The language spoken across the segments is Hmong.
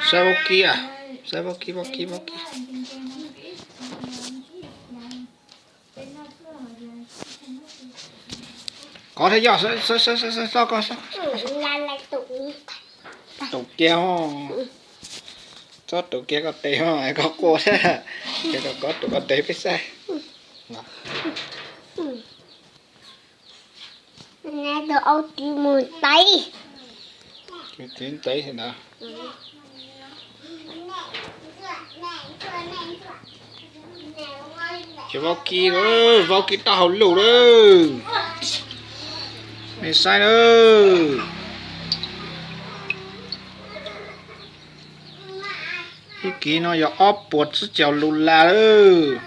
Saib vaub kib, saib vaub kib, vaub kib, vaub kib. Kov thiab yog, xoj koj, xoj, tus kiag, txhob tus kiag koj tes, koj quaj thiab, ces koj kov tus koj tes peb saib. Tus au txiv mus teb. Txiv teb na. Ces vaub kib, vaub kib taub hau luj lawm. Nej saib na. Ib kiv no yog ob puas tsib caug lus las lawm.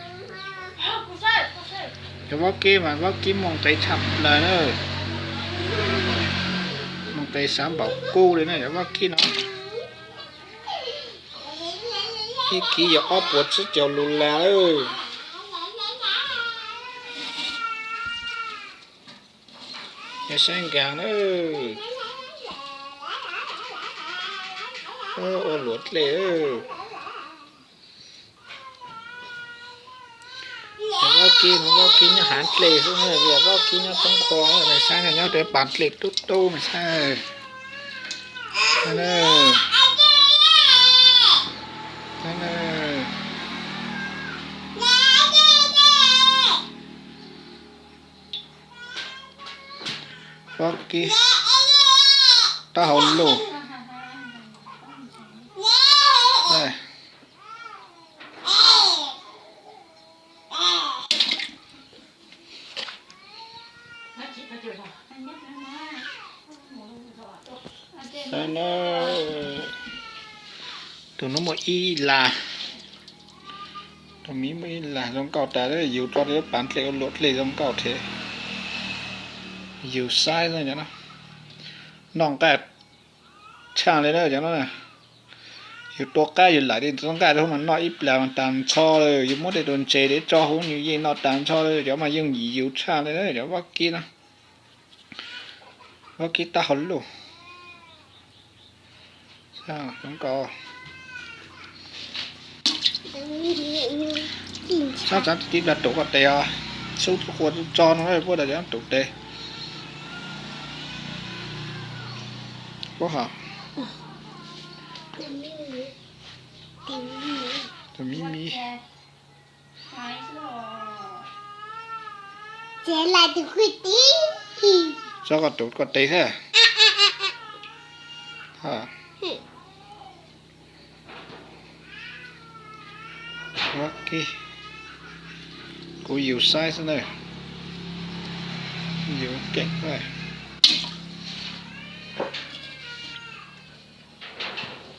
Cov vaub kib mas vaub kib muaj nqis tshaj plaws na. Muaj nqis xav npaum kuj li na cov vaub kib no. Ib kiv yog ob puas tsib caug lus las lawm. Yog saib nkaag na. Ua luam dlej. Vaub kib, vaub kib nyob hav dlej xwb, vaub kib nyob toob qhuav, saib nyob rau pas dlej tub tub mas saib. Vaub kib taub hau luj. Tus no muaj ib las, tus miv muaj ib las zoo nkauj tas, yus tso rau pas dlej ua luam dlej zoo nkauj thiab. Yus saib no, noj nqaij tshaj li na cov no. Yus tua qaib yus lam li tua nqaij rau mas noj ib plag mas tas ntsho lawm, yus muab tej tus ntses de tso hauv nws yeej noj tas ntsho lawm, cov mas yooj yim yus tshaj li na cov vaub kib no. Vaub kib taub hau luj. Sab txav tib plag tus koj tes os, xub txhua qhua tso no puab tas cov tus tes. Puab hos. Tus miv miv. Txhob koj tus koj tes thiab. Vaub kib, kuv yus saib xwb na. Yus keej.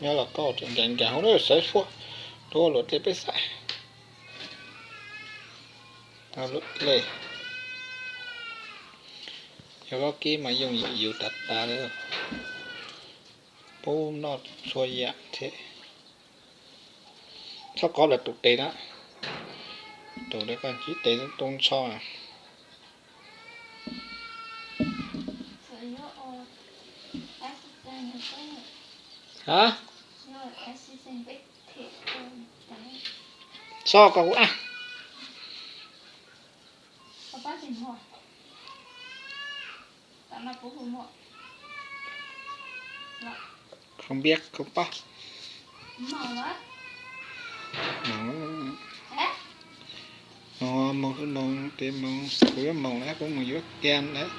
Nyob los koj nkees nkees hauv na, sawv fuab, tua luam dlej peb xaiv. Luam dlej. Yog vaub kib mas yooj yim yus tas tas li. Pub noj txhua yam thiab. Txhob kov lawv tus tes na. Tus tes koj tus tes tu ntsho. Ha? Txhob kov kuv ab. Không biết, không biết. Moog, moog, moog, kuv yuav moog lawm, kuv moog yuav kiag lawm.